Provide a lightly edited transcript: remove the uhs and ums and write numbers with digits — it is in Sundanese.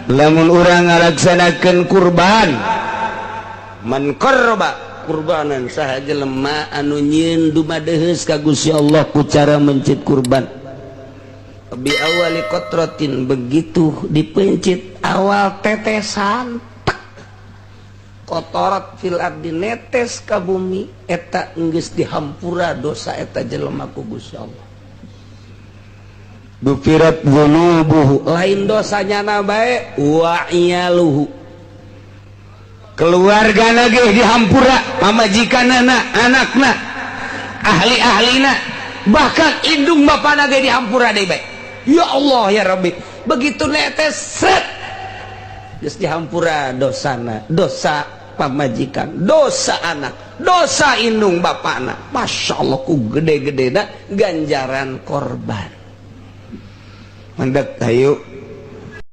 Lamun urang ngalaksanakeun kurban, man qarraba kurbanan, saha jelema anu nyieun dumadeheus ka Gusti Allah ku cara mencit kurban, bi awali qatratin, begitu dipencit awal tetesan tek, qatarat fil ardi, netes ka bumi, eta geus dihampura dosa eta jelema ku Gusti Allah. Ghufirat dzunubuhu, lain dosanya na bae, wa iyaluhu, keluarga lagi dihampura, pamajikanana, anakna, ahli-ahlina, bahkan indung bapana ge dihampura deui bae. Ya Allah ya Rabbi, begitu netes set geus dihampura dosana, dosa pamajikan, dosa anak, dosa indung bapana. Masya Allah, ku gede-gede ganjaran korban. Mandek, ayo.